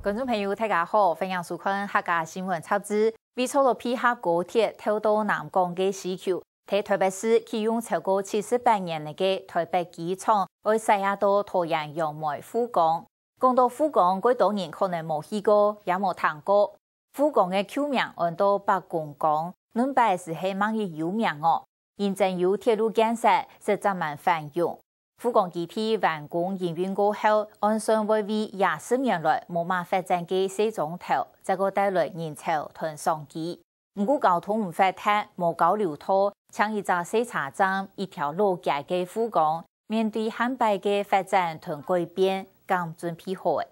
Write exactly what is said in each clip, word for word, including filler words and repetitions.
觀眾朋友，大家好，歡迎收看客家新聞雜誌。為著愛配合高鐵透到南港个需求，在台北市啟用超過七十八年个台北機場，愛徙啊到桃園楊梅富岡。講到富岡，蓋多人可能無去過，也無聽過。富岡个舊名安到伯公岡，恁擺斯係麼人有名哦？因真有鐵路建設，斯嶄慢繁榮。 富岡基地完工營運過後，按算會為這十年來無麼發展个細庄頭，再過帶來人潮同商機。毋過交通毋發達，無交流道，像一隻細車站，一條老街个富岡，面對下擺个發展同改變，敢準備好了？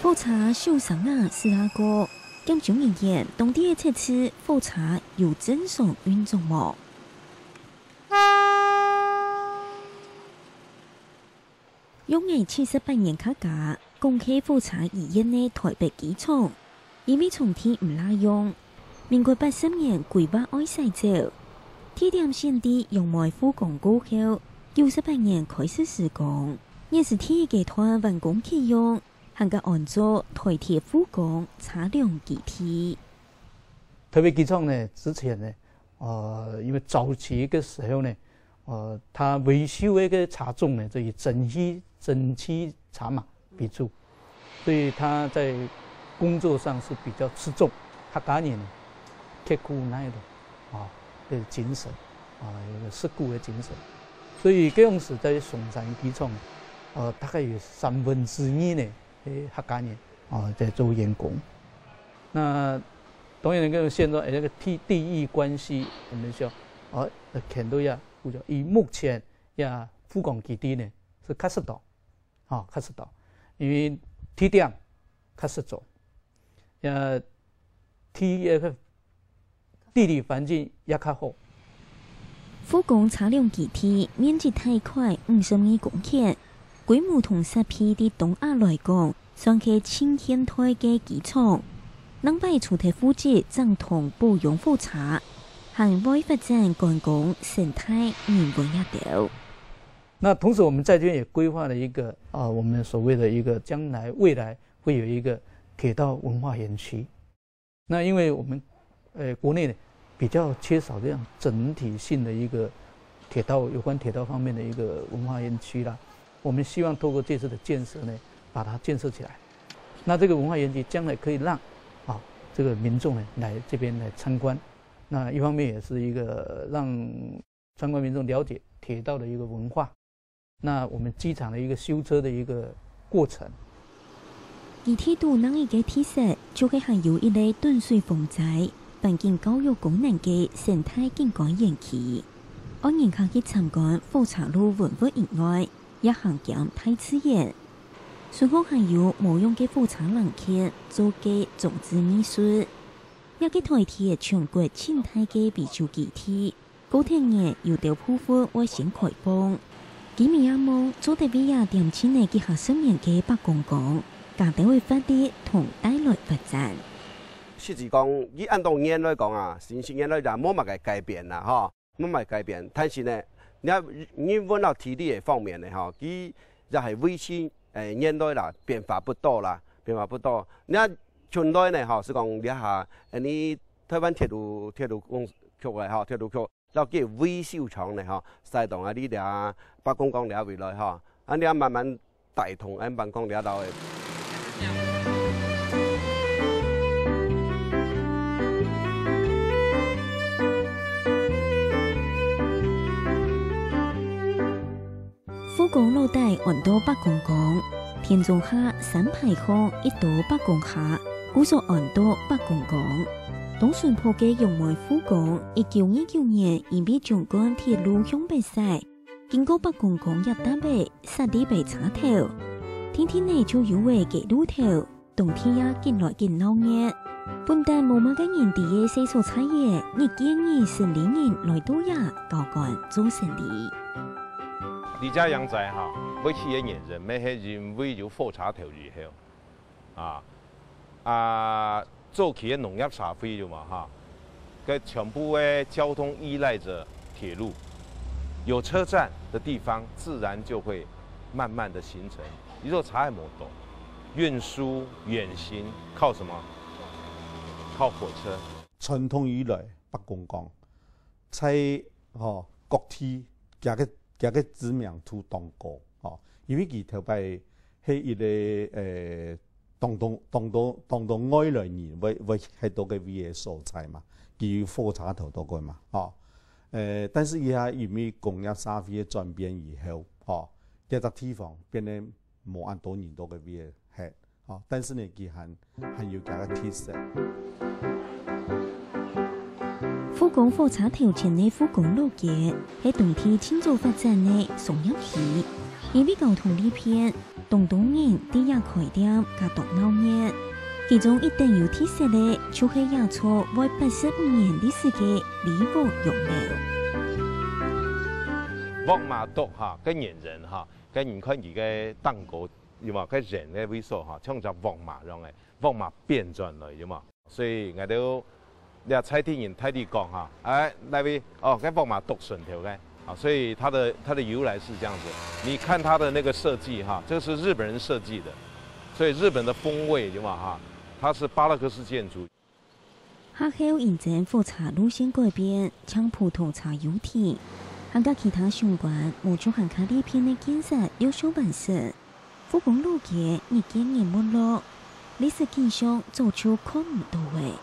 火車響聲啊，駛啊過，檢修人員當地个測試火車有正常運作無？ 約七十八年較加，講係火車醫院个台北機場，因為場地毋罅用，民國八十年規劃愛徙走。地點選在楊梅富岡過後，九十八年開始施工，也斯第一階段完工啟用，還加安做台鐵富岡車輛基地。台北機場呢，之前呢，呃，因為早期个時候呢， 呃，它維修个一個車種呢，就以蒸汽，蒸汽車馬為主，所以它在工作上是比較吃重客家人刻苦耐勞啊的精神啊，一個食苦的精神。所以該當時在松山機場，呃，大概有三分之一呢，誒，客家人啊在做員工。那當然，該現在，誒，那個地，地域關係，我們說，哦，看到呀， 故所以目前這富岡基地呢，是較適當，吼，較適當，因為地點較適中，也地，呃，地理環境也較好。富岡車輛基地面積大概五十二公頃， 規模同設備在當下來講，算係盡現代个機場。另外除忒負責整同保養火車，還會發展觀光、生態、人文這兜。那同時，我們在這邊也規劃了一個，啊，我們所謂的一個將來未來會有一個鐵道文化園區。 那因為我們，呃，國內呢，比較缺少這樣整體性的一個鐵道，有關鐵道方面的一個文化園區啦。我們希望透過這次的建設呢，把它建設起來。那這個文化園區將來可以讓，啊，這個民眾呢，來這邊來參觀。那一方面也是一個讓參觀民眾了解鐵道的一個文化。 那我們機場的一個修車的一個過程。基地肚另一個特色，就係還有一個斷水防災、環境教育功能个生態景觀園區。愛人客去參觀火車路文物以外，也行兼大自然。脣項還有無用个火車零件做个裝置藝術。這個台鐵全國盡大个維修基地， 高鐵日有兜部分會先開放。居民也望做得為這恬靜个幾下十年个伯公岡，加兜个活力同帶來發展。實際講，以恁多年來講啊，四十年來也無麼个改變啦，吼，無麼个改變。但是呢，你看人文啊、地理个方面呢，吼，佢也係維持，誒，原來啦，變化不多啦，變化不多。你看近來呢，吼，係講這下，誒，你台灣鐵路，鐵路公局个，吼，鐵路局 摎佢維修廠呢，吼，徙到啊，你這伯公岡這位來，吼，恁樣慢慢帶動，恁伯公岡這兜个。富岡老底安到伯公岡，田中下山排巷一到伯公下，故所安到伯公岡。當淳樸个楊梅富岡，一九二九年因為縱貫鐵路向北徙，經過伯公岡這搭仔，設立个車頭，定定仔就有个街路頭， 當地也緊來緊鬧熱。本旦無麼个人知个細所在仔，日見日生理人來到這交關做生理。這隻樣仔哈，會起个原因，乜係因為有火車頭以後，啊，啊，早期个農業社會有嘛哈，該全部个交通依賴著鐵路，有車站的地方自然就會慢慢地形成。你說差無多，運輸遠行靠什麼？靠火車。傳統以來，伯公講，在，吼，各地，佢个，佢个知名度當高，吼，因為佢頭擺係一個，呃，當多，當多，當多外來人會，會去到該位个所在嘛，佢有火車頭到該嘛，吼。呃，但是佢下因為工業社會个轉變以後，吼，這隻地方變得無恁多人到該位个去，吼，但是呢，佢還，還有佢个特色。福岡火車頭前个福岡老街，係當地盡早發展个商業區，因為交通利便， 當多人在這開店，加當鬧熱。其中一等有特色个，就係這座會八十五年歷史个里屋洋樓。沃馬督哈，該年人哈，該你看佢个蛋糕，有無？該人个位所哈，像隻沃馬樣个，沃馬變轉來，有無？ 所以𠊎兜這在地人大體講哈，哎，哪位？哦，該沃馬督脣頭个。啊，所以它的，它的由來是這樣子。你看它的那個設計哈，這是日本人設計的，所以日本的風味有沒有哈？它是巴洛克式建築。下後因為火車路線改變，像普通車有停，還加其他相關無像還較利便个建設陸續完成。 福岡老街日見日沒落，歷史景象早就看毋到了。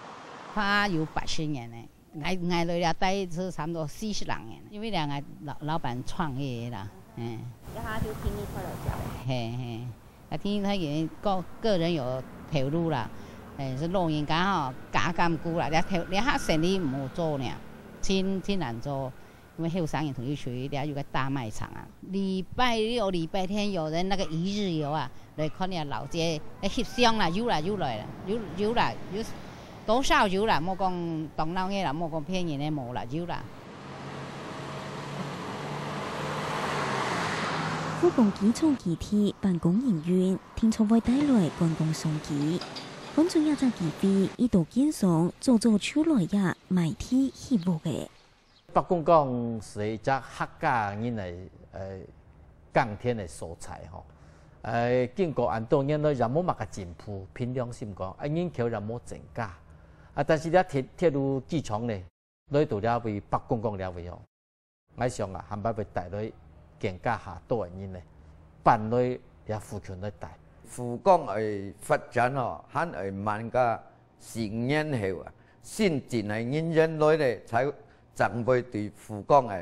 快有八十年了，𠊎，𠊎來這待係差毋多四十零年，因為這𠊎老，老闆創業个啦，嗯。這下就天天開來食。嘿，嘿，啊，天天佢個，個人有頭路啦，誒，係老人家吼，加減顧啦，這頭，這下生理毋好做呢，真，真難做。 因為後生人同佢去，這有個大賣場啊，禮拜六、禮拜天有人那個一日遊啊，來看這老街，來翕相啦，有啦，有來啦，有，有啦，有，多少有啦，莫講當鬧熱啦，莫講騙人个無啦，有啦。福岡機場基地辦公營運，定著會帶來觀光商機。看準這隻機會，一兜建商早早就來這買地起屋了。 伯公講係一隻客家人个，呃，耕田个所在吼。呃，經過恁多年來也無麼个進步，憑良心講，啊，人口也無增加。啊，但是這鐵，鐵路機場呢，來到這位伯公講這位吼，𠊎想啊，還會帶來更加下多个人呢，搬來這附近來戴。福岡个發展吼，還會慢過四五年後啊，新進个人員來呢，才 正會對福岡个，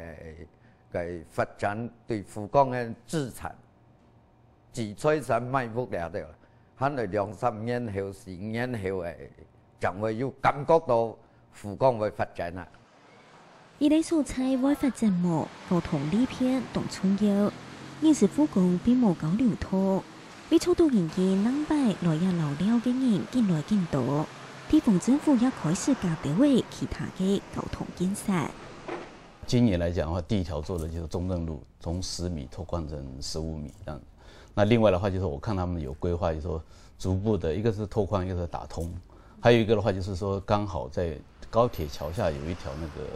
个發展，對福岡个資產，住財產買屋了了，還愛兩三年後、四年後个，正會有感覺到福岡會發展啊。一個所在會發展無，交通利便當重要。現時福岡並無交流道， 為著多人經南擺來這遶尞个人緊來緊多，地方政府也開始加兜仔其他个交通建設。今年來講的話，第一條做的就是中正路，從十米拓寬成十五米這樣。那另外的話，就是我看他們有規劃，就是說逐步的，一個是拓寬，一個是打通，還有一個的話，就是說剛好在高鐵橋下有一條那個，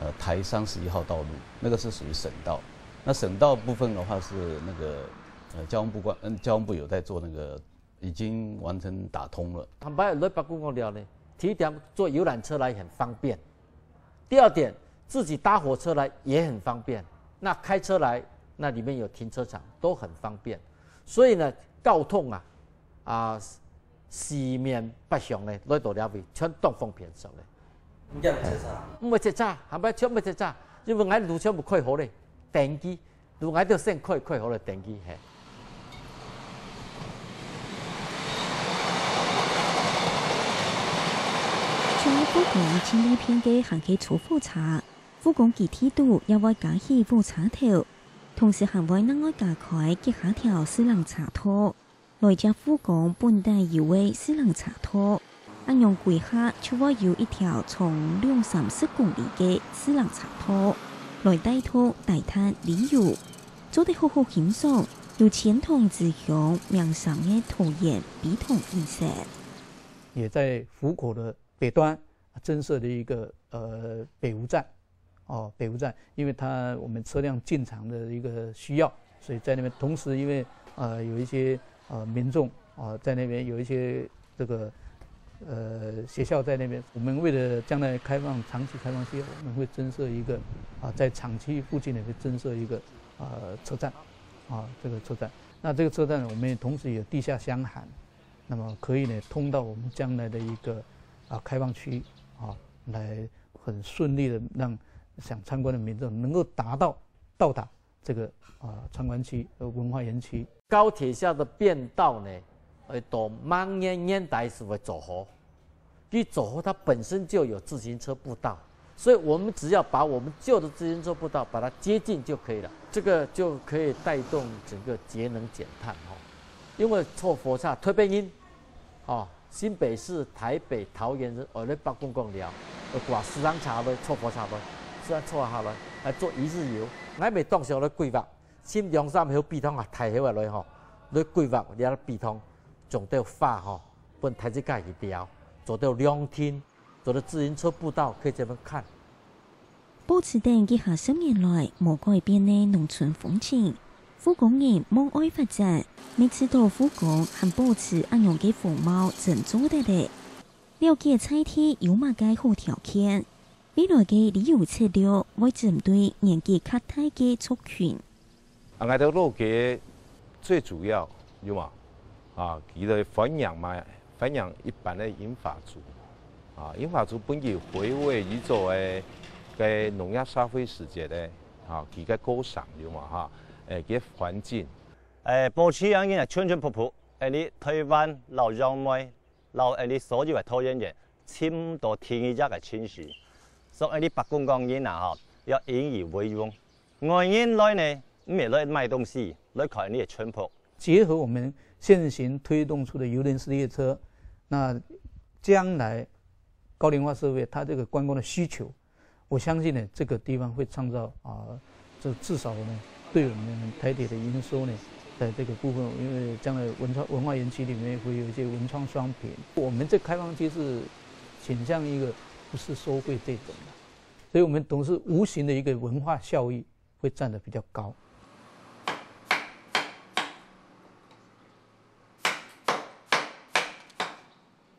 呃，台三十一號道路，那個是屬於省道。那省道部分的話是那個 呃，交通部管，嗯，交通部有在做那個，已經完成打通了。坦白來，伯公講了呢，第一點，坐遊覽車來很方便。第二點，自己搭火車來也很方便。那開車來，那裡面有停車場，都很方便。所以呢，交通啊，啊，四面八向呢，來到這位，全當方便手呢。毋驚塞車啊？毋會塞車，坦白全毋會塞車，因為𠊎路全部開好咧，登記 路𠊎兜先開，開好了等佢，嘿。除了福岡盡利便个還係坐火車，福岡基地肚也會加起火車頭，同時還會另外加開幾下條自行車道，來接福岡本底有个自行車道。 恁樣歸下就會有一條長兩三十公里个自行車道，來帶動低碳旅遊，做得好好欣賞有千塘之鄉名聲个桃園陂塘飲食。也在湖口的北端增设了一个呃北湖站，哦，北湖站，因为它我们车辆进场的一个需要，所以在那边同时因为呃有一些呃民众啊、在那边有一些这个呃学校在那边，我们为了将来开放长期开放学校，我们会增设一个啊、在长期附近也会增设一个呃车站啊、这个车站。那这个车站我们也同时有地下箱涵，那么可以呢通到我们将来的一个啊、开放区啊、来很顺利的让想参观的民众能够达到到达这个啊、参观区呃文化园区。高铁下的便道呢，呃，到明年年底是会做好，一做好它本身就有自行车步道，所以我们只要把我们旧的自行车步道把它接近就可以了，这个就可以带动整个节能减碳哈。因为坐火车特别远，哦，新北市、台北、桃园是，哦，你北港公寮，呃，挂私人车落，坐火车落，私人坐下落，来做一日游。我也当想来规划，先两三秒避通啊，太好啊落吼，来规划了避通，种到花吼，分大自家去聊，做到凉亭，做到自行车步道可以这么看。保持等幾下十年來無改變个農村風情，湖口人望愛發展，乜知道湖口還保持恁樣个風貌正做得咧。了解在地有麼个好條件，未來个旅遊策略會針對年紀較大个族群。 啊，𠊎兜老街最主要有無？啊，佢个歡迎嘛，歡迎一般个銀髮族。啊，銀髮族本身回味佢做个个農業社會時節个，啊，佢个故鄉有無哈？誒，佢个環境。誒，保持恁樣个淳淳樸樸，誒，你台灣老楊梅，老誒，你所有个桃園人，尋到第二隻个親戚。所以你北港港人啊，吼，要引以為榮。 外人來呢，毋係來買東西，來看你个淳樸。結合我們現行推動出的郵輪式列車，那將來高齡化社會它這個觀光的需求，我相信呢，這個地方會創造啊，這至少呢，對我們台鐵的營收呢，在這個部分，因為將來文創文化園區裡面會有一些文創商品，我們這開放區是傾向一個不是收費這種的，所以我們同時無形的一個文化效益 會佔得比較高。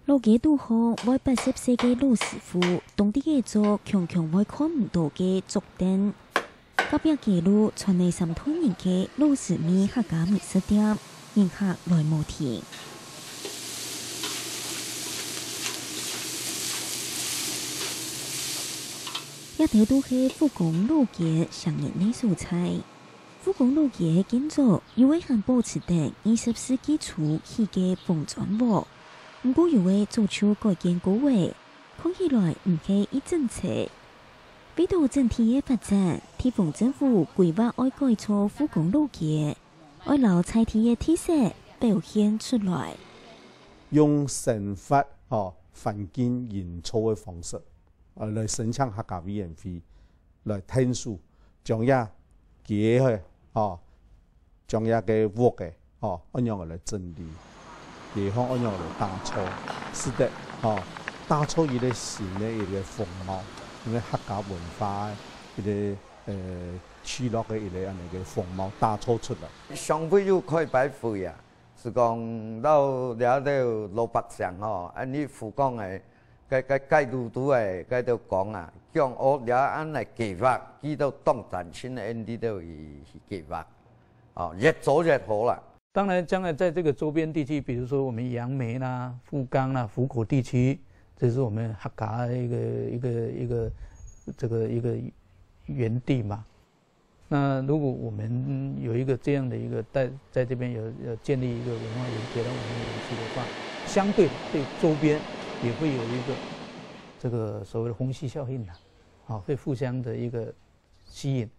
老街肚項會八十歲个老師傅，當地个做強強會看毋到个桌凳。隔壁街路傳來三代人个老師傅客家美食店， 人客來無停。這兜都係福岡老街上人个所在。福岡老街建築有个還保持等二十世紀初起个紅磚屋，毋過有个早就改建過个，看起來毋係一整齊。為著整體个發展，地方政府規劃愛改造福岡老街， 愛摎在地个特色表現出來。用生活，吼，環境營造个方式，呃，來申請客家委員會來𢯭手，將這街个，吼，將這个屋个，吼，仰般來整理，街項仰般來打造，使得，吼，打造一個新个一個風貌，因為客家文化个一個 呃，聚落个一個恁樣个風貌打造出來。上回有開擺會啊，係講摎這兜老百姓吼，恁樣福岡个，該，該街路肚个，該兜講啊，講哦，這恁樣計畫，佢兜當贊成恁樣去，去計畫，哦，越做越好啦。 當然，將來在這個周邊地區，比如說我們楊梅啦、福岡啦、福口地區，這是我們客家的一個，一個，一個，這個一個園地嘛。那如果我們有一個這樣的一個在，在這邊有，有建立一個文化園，給到我們園區的話，相對對周邊也會有一個這個所謂的虹吸效應啊，啊，會互相的一個吸引。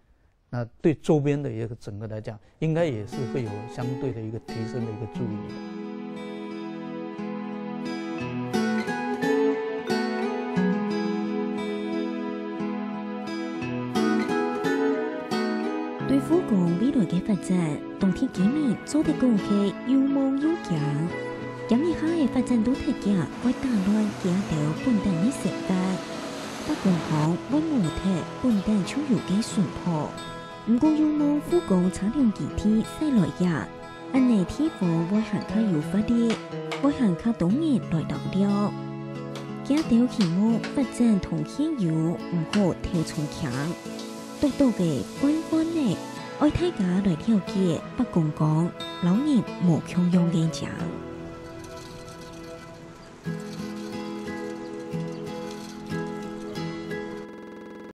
那對周邊的一個整個來講，應該也是會有相對的一個提升的一個助力的。對福岡未來个發展，當地居民做得講係又望又驚。今日下个發展都忒遽，會打亂佢兜本旦个生活。伯公講會無忒本旦就有个順坡，毋過又望復工車輛基地徙來這，恁呢地方會還較有活力，會還較多人來當尞。佢兜希望發展同現有毋好頭重輕，獨獨个關關仔，愛大家來了解伯公講摎人無共樣个靚。